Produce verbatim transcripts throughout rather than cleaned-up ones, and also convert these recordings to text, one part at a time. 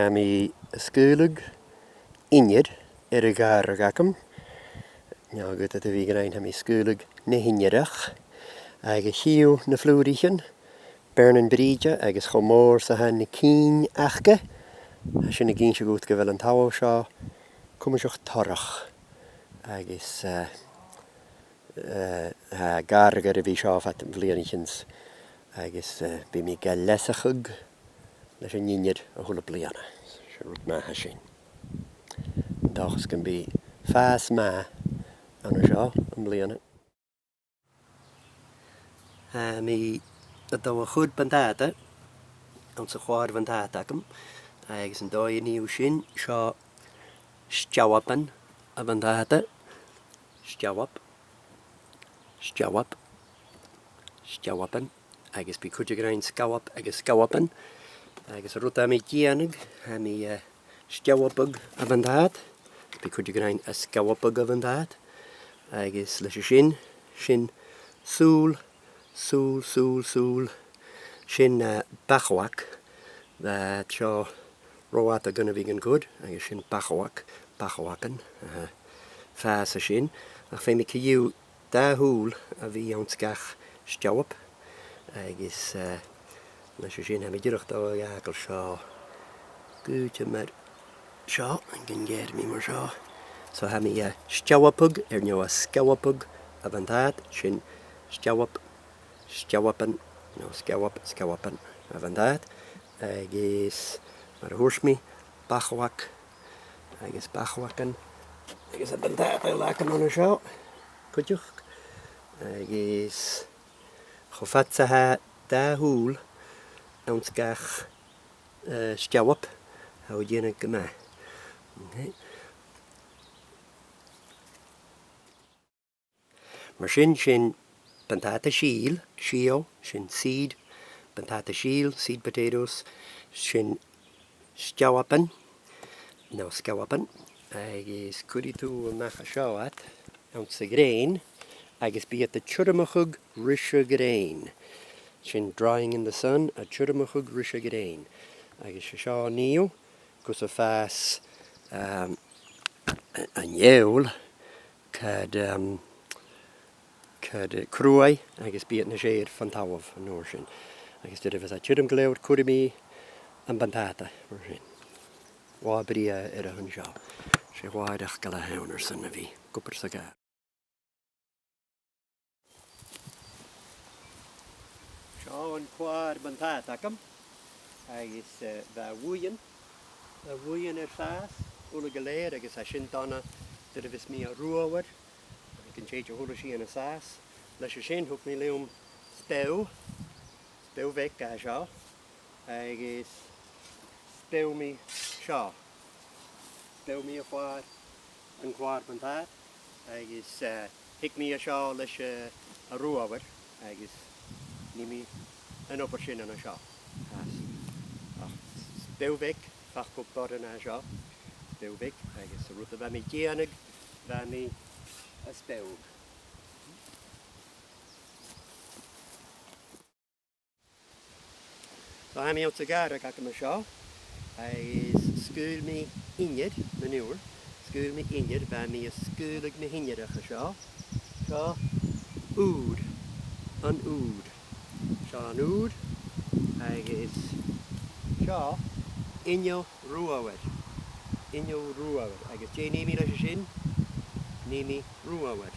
Tha mi a' sgaoileadh innear air a' ghàrradh agam. No, ged a bhitheas mi ag ràdh, tha mi a' sgaoileadh na h-innearach. Agus chì thu na flùraichean, Beàrnan Brìde, agus cho mòr 's a tha na cinn aca, tha sin ag innse dhut gu bheil an talamh seo cuimseach torrach. Agus, eh, eh, tha gàrradh air a bhith seo fad na bliadhnaichean, agus, eh, bidh mi ga leasachadh leis an innear a h-uile bliadhna. 'S e rud math a tha sin. An dòchas gum bi fàs math ann an seo am-bliadhna. Tha mi a' dol a chur buntàta anns a' chlàr bhuntàta agam, agus an dòigh a nì thu sin, seo steallan a' bhuntàta. Steallan. Steallan. Steallan. Agus bidh cuid ag ràdh sgallan agus sgallan. Agus an rud a tha mi a' dèanamh, tha mi, eh, stealladh a' bhuntàta. Bidh cuid ag ràdh sgalladh a' bhuntàta. Agus leis a sin, sin sùil, sùil, sùil, sùil. Sin, eh, bachlach. Eh, seo ro fhada gun a bhith gan cur, agus sin bachlach, bachlagan, eh, fàs a sin. Ach feumaidh mi co-dhiù dà shùil a bhith anns gach stealladh, agus, eh, leis a sin, tha mi dìreach a' dol a dh'fhàgail seo, cuideachd mar seo, gun gearr mi mar seo. So tha mi, eh, stealladh, air neo sgalladh a' bhuntàta, sin stealladh, steallan, no sgallan, sgallan a' bhuntàta, agus mar a thuirt mi, bachlach, agus bachlagan, agus a' bhuntàta a' leagan ann an seo, cuideachd, agus cho fad 's a tha dà shùil anns gach, eh, stealladh, tha thu a' dèanamh gu math. Ok. Mar sin, sin buntàta sìl, sìl, sin seed, buntàta sìl, seed potatoes, sin steallan, no sgallan, agus cuiridh tu a-mach à seo iad anns a' ghrèin, agus bidh iad a' tiormachadh ris a' ghrèin. Sin drying in the sun, a' tiormachadh ris a' ghrèin. Agus seo a nì thu, gus am fàs, um, an fheòil, ceud, um, ceud, eh, cruaidh agus bidh iad nas fheàrr fon talamh an uair sin. Agus nuair a bhios e tioram gu leòr, cuiridh mi am buntàta, mar sin. Latha brèagha air a shon seo. 'S e latha eireachdail a th' ann airson a bhith ag obair sa ghàrradh. Seo an clàr buntàta agam, agus, eh, bha a' bhuidheann, bha a' bhuidheann air fàs uile gu lèir, agus tha sin dona nuair a bhios mi a' ruamhar, gun tèid a h-uile sìon an sàs. Leis a sin, thug mi leam speal, speal bheag à seo, agus speal mi seo. Speal mi a' chlàr, an clàr buntàta, agus, eh, thig mi à seo leis, eh, a' ruamhar, agus nì mi an obair sin an seo. Ach speal bheag, fàg gu boireann à seo, speal bheag, agus an rud a bha mi a' dèanamh, bha mi a' speal. Tha mi anns a' ghàrradh agam an seo, agus sgaoil mi innear, manure, sgaoil mi innear, bha mi a' sgaoileadh na h-innearach an seo. Seo ùir, an ùir. Seo an ùir, agus seo inneal ruamhair, inneal ruamhair, agus dè nì mi leis a sin? Nì mi ruamhar.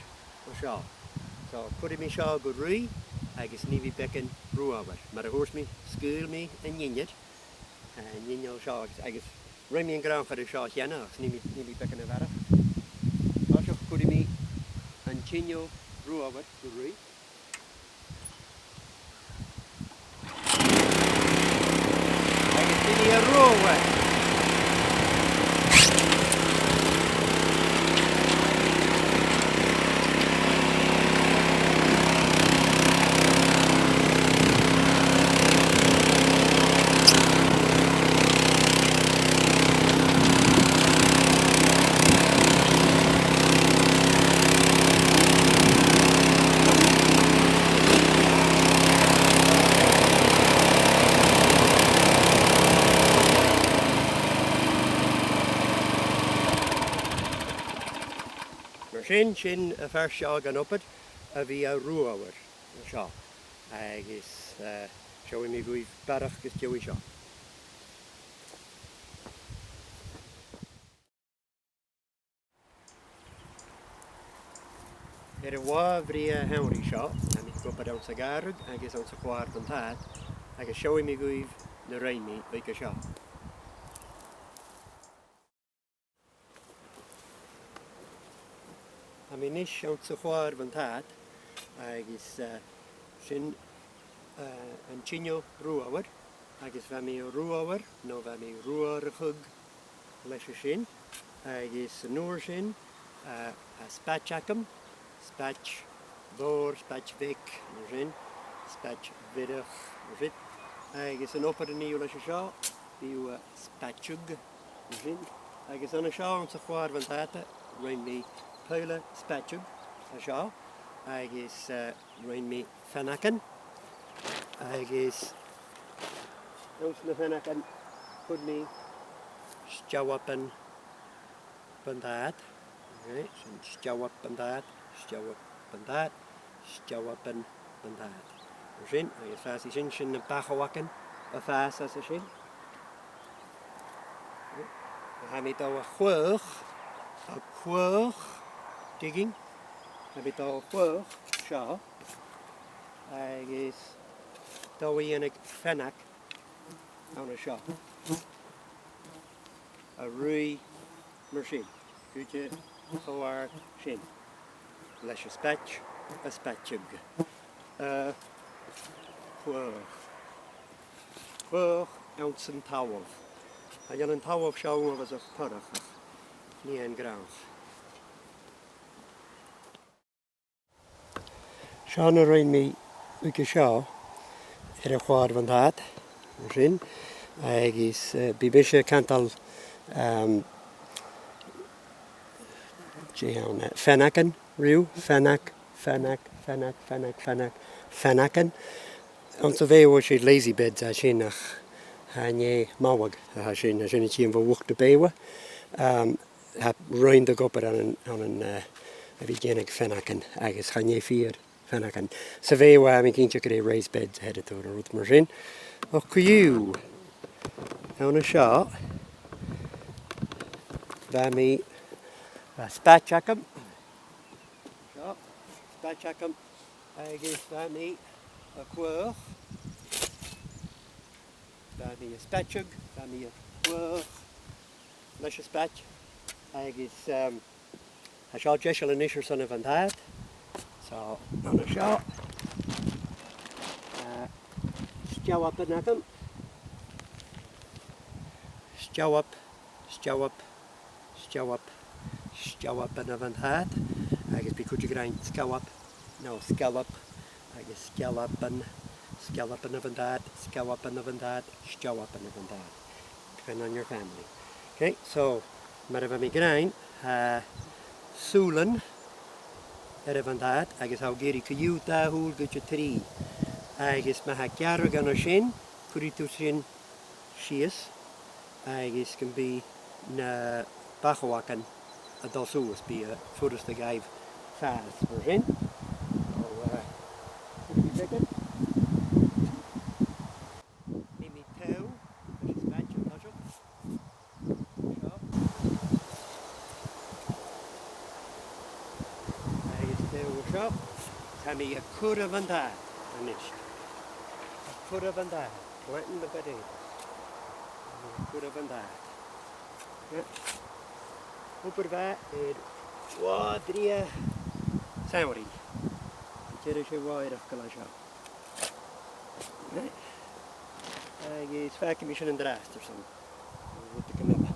Mar seo. So, cuiridh mi seo gu ruith agus nì mi beagan ruamhair. Mar a thuirt mi, sgaoil mi an innear, eh, an inneal seo agus, agus rinn mi an gnothach air seo cheana, agus nì mi, nì mi beagan a bharrachd. Tòisichidh, cuiridh mi an t-inneal ruamhair gu ruith. Agus bidh e a' ruamhar. Sin, sin am fear seo dhan obair a bhith a' ruadhadh an seo. Agus, eh, seo mi a' gabhail barrachd às dèidh seo. Air a' bhàgh bhrèagha shamhraidh seo, tha mi ag obair anns a' ghàrradh agus anns a' chlàr bhon t-sad, agus seo mi a' gabhail na rinn mi aig an seo. Tha mi a-nis anns a' chlàr bhon t-sad, agus, eh, sin, eh, an teine ruadhair, agus bha mi a' ruadhadh, no bha mi a' ruadhadh leis a sin, agus an uair sin, eh, tha spaid agam, spaid mhòr, spaid bheag, mar sin, spaid bhiorach, mar sin, agus an obair a nì thu leis an seo, bidh thu a' spaideadh, mar sin, agus an seo anns a' chlàr bhon t-sad, rinn mi poll spaideadh an seo, agus, eh, rinn mi feannagan, agus anns na feannagan chuir mi steallan bhon t-sad. Right, sin steallan bhon t-sad, steallan bhon t-sad, steallan bhon t-sad. Mar sin, agus fàsaidh sin, sin na bachlagan a' fàs às a sin. Tha mi a' dol a chladhach, a chladhach, digging. Tha mi a' dol a chladhach seo, agus a' dol a dhèanamh feannag ann an seo. A' ruith mar sin. Cuide cho àrd sin. Leis an spaid, a' spaideadh. A' chladhach. Chladhach anns an talamh. Tha an talamh seo uabhasach torrach, ach nì e an gnothach. Seo na rinn mi aig an seo air a' chlàr bhon t-sad, mar sin, agus, eh, bidh mise a' cantail, ehm, dè th' ann, eh, feannagan, riamh, feannag, feannag, feannag, feannag, feannag, feannagan. Anns a' Bheurla 's e lazy beds a tha sin, ach chan e mallaig a tha sin, tha sin a' tighinn bho luchd na Beurla. Ehm, tha roinn de dh'obair ann an, ann an, eh, a bhith a' dèanamh feannagan agus chan e fìor feannagan. Sa Bheurla, tha mi cinnteach gur e raised beds a th' air an toirt, no rud mar sin. Ach co-dhiù, ann an seo, bha mi, bha spaid agam. Seo, spaid agam, agus bha mi a' cladhach. Bha mi a' spaideadh, bha mi a' cladhach leis an spaid, agus, ehm, tha seo deiseil a-nis airson a' bhon t-sad. So, ann an seo, eh, steallan agam. Steallan, steallan, steallan, steallan a' bhon t-sad, agus bidh cuid ag ràdh sgealab, no sgealab, agus sgealaban, sgealaban a' bhon t-sad, sgealaban a' bhon t-sad, steallaban a' bhon t-sad. Depend on your family. Okay, so, mar a bha mi ag ràdh, tha sùilean air a' bhon t-sad, agus tha thu ag iarraidh co-dhiù dà shùil gu trì. Agus ma tha gearradh ann an sin, cuiridh tu sin sìos, agus gum bi na bachlagan a' dol suas, bidh e furasta dhaibh fàs mar sin. So, eh, should we check it? Nì mi taobh leis an spaid an toiseach. Seo. Agus taobh seo. Tha mi a' cur a' bhon t-sad a-nis. A' cur a' bhon t-sad. Flatten the potato. A' cur a' bhon t-sad. Obair mhath air bhàgh bhrèagha samhraidh. An dèidh seo bhàgh eile gu leth seo. Agus fàgaidh mi sin an-dràsta airson rudeigin eile.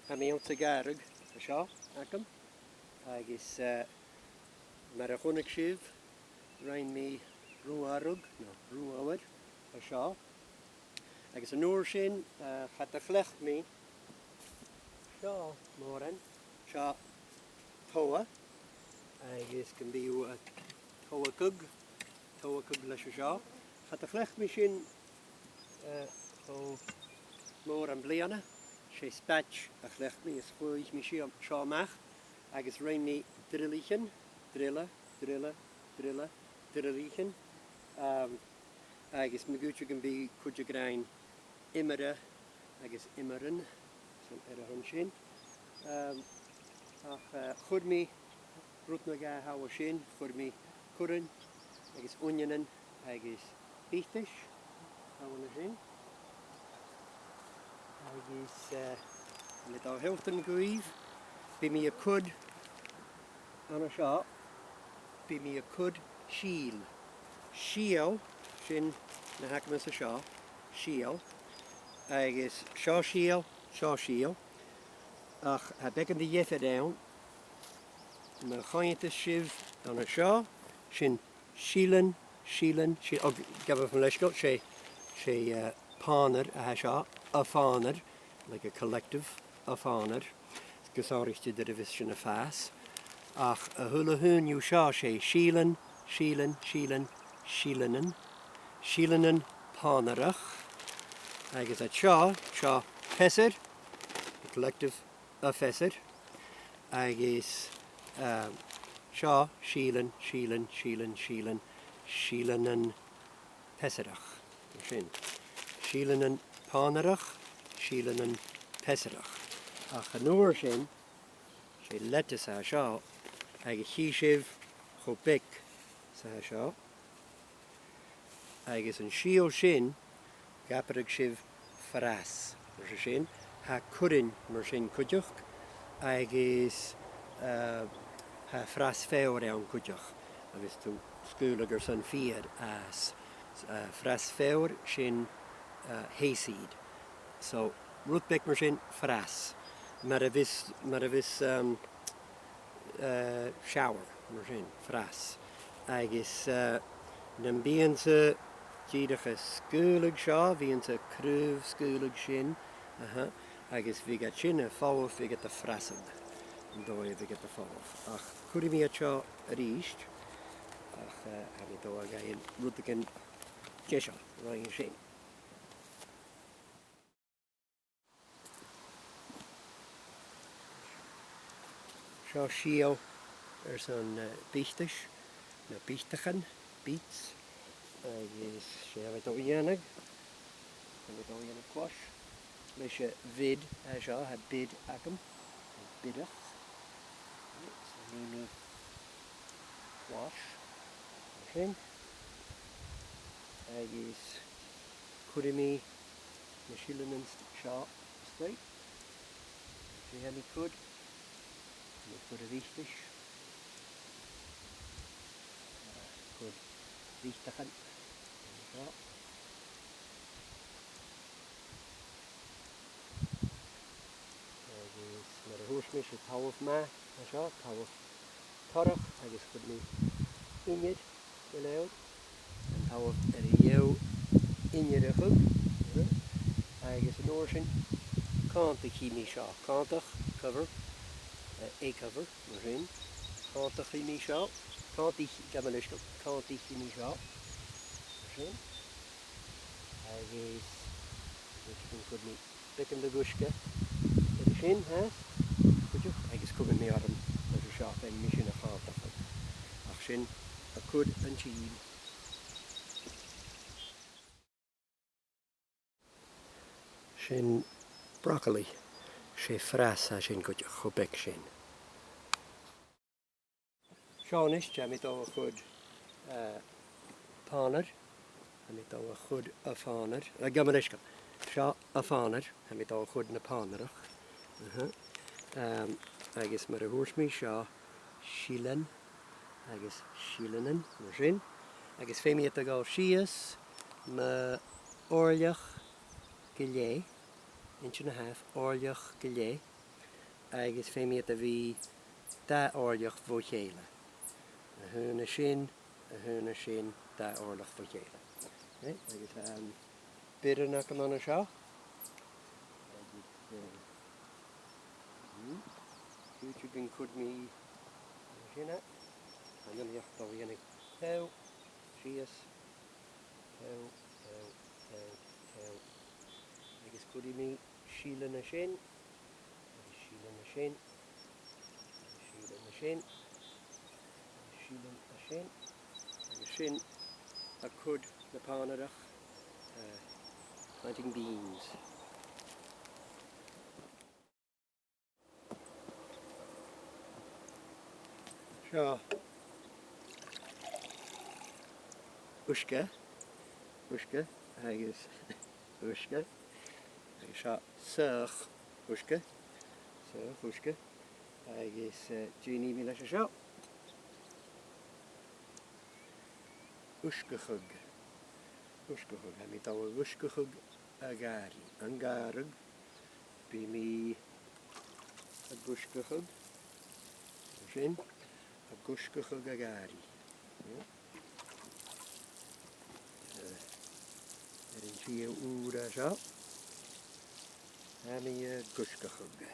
Tha mi anns a' ghàrradh an seo agam, agus, eh, mar a chunnaic sibh, rinn mi ruadhadh, no ruadhadh an seo. Agus an uair sin, eh, cha do chleachd mi seo mòran, seo togha, agus gum bi thu a' toghadh, toghadh leis an seo. Cha do chleachd mi sin eh, cho mòr am-bliadhna. 'S e spaid a chleachd mi is chuaidh mi seo, seo a-mach agus rinn mi drillaichean, drille, drille, drille, drillaichean. Um, agus ma dh'fhaodte gum bi cuid ag ràdh iomradh agus iomraidhean, sin air a shon sin. Um, ach, uh, chuir mi rud no dhà thall an sin, chuir mi curran agus uinneanan agus biatais thall an sin. Agus, uh, tha mi dol a shealltainn dhuibh, bidh mi a' cur an seo, bidh mi a' cur sìol. Sìol, sin na th' agam-sa seo, sìol. Agus seo sìol, seo sìol. Ach tha beagan de dhiofar ann. Ma chuimhnicheas sibh an seo, sin sìolan, sìolan, sìol, o, gabh mo leisgeul, 's e, 's e, uh, pànair a tha seo, a' phànair, like a collective, a' phànair, gu sònraichte nuair a bhios sinn a' fàs. Ach a h-uile h-aon dhiubh seo, 's e sìolan, sìolan, sìolan, sìolan, sìolan pànarach. Agus an seo, seo peasair, a' collective, a' pheasair. Agus, um, seo sìolan, sìolan, sìolan, sìolan, sìolan peasarach. Mar sin. Sìolan pànarach, sìolan peasarach. Ach an uair sin, 's e lettuce a tha seo, agus chì sibh cho beag 's a tha seo. Agus an sìol sin, dh'abradh sibh fras, mar sin, tha curran mar sin cuideachd, agus, uh, tha fras feòir ann cuideachd, agus tha sgaoileadh airson feur às, uh, fras feòir sin, uh, hayseed. So, rud beag mar sin, fras. Mar a bhios, mar a bhios, um, uh, shower, mar sin, fras. Agus, uh, nam bithinn-sa dìreach a' sgaoileadh seo, bhithinn-sa a' craobh-sgaoileadh sin, aha, agus bhiodh iad sin a' falbh, bhiodh iad a' frasadh, an dòigh a bhiodh iad a' falbh. Ach cuiridh mi iad seo a-rithist, ach, uh, tha mi dol a dh'fhaighinn rudeigin deiseil roimhe sin. Seo sìol airson, uh, biatais, no biataichean, beets, agus 's e tha mi dol a dhèanamh, tha mi dol a dhèanamh squash leis a' bhid a tha seo, tha bid agam, bidach. So nì mi squash, mar sin. Agus cuiridh mi na sìolan seo a-staigh. Dè tha mi a' cur? Tha mi a' cur a' bhiatais. Cur biataichean. Seo. Agus mar a thuirt mi, 's e talmhainn math a tha seo, talmhainn torrach, agus chuir mi innear gu leòr, an talmhainn air a dheagh innearachadh, agus an uair sin còmhdaichidh mi seo, còmhdach, cover, uh, a cover, mar sin, còmhdaichidh mi seo, còmhdaichidh, gabh mo leisgeul, còmhdaichidh mi seo, mar sin. Agus, agus sin, cuiridh mi beagan de dh'uisge air sin fhathast, cuideachd, agus cumaidh mi orm leis an seo, feumaidh mi sin a chòmhdachadh. Ach sin a' cur an t-sìl. Sin broccoli, 's e fras a tha sin cuideachd, cho beag sin. Seo a-nis, tha mi dol a chur, eh, pànair. Tha mi dol a chur a' phànair. Eh, gabh mo leisgeul. Seo a' phànair. Tha mi dol a chur na pànarach. Aha. Ehm, agus mar a thuirt mi, seo sìlean agus sìleanan, mar sin. Agus feumaidh iad a dhol sìos mu òirleach gu leth, inch and a half, òirleach gu leth. Agus feumaidh iad a bhith dà òirleach bho chèile. A h-aon à sin, a h-aon à sin, dà òirleach bho chèile. Right? Agus, um, bioran agam an seo. Agus, eh, mm, siud gun cuir mi sin e. Chan eil mi ach dol a dhèanamh taobh sìos, taobh, taobh, taobh, taobh. Agus cuiridh mi Sìlean an sin, agus sìlean an sin, agus sìlean an sin, agus sìlean an sin, agus sin a' cur na pànarach, eh, planting beans. Seo uisge, uisge, agus uisge, agus seo soitheach uisge, soitheach uisge, agus, eh, dèanamaid leis an seo. Uisgeachadh, uisgeachadh, tha mi a' dol a dh'uisgeachadh a' ghàrraidh, an gàrradh, bidh mi ag uisgeachadh, sin, ag uisgeachadh a' ghàrraidh. Eh, air an t-sìde ùr a seo, tha mi ag uisgeachadh.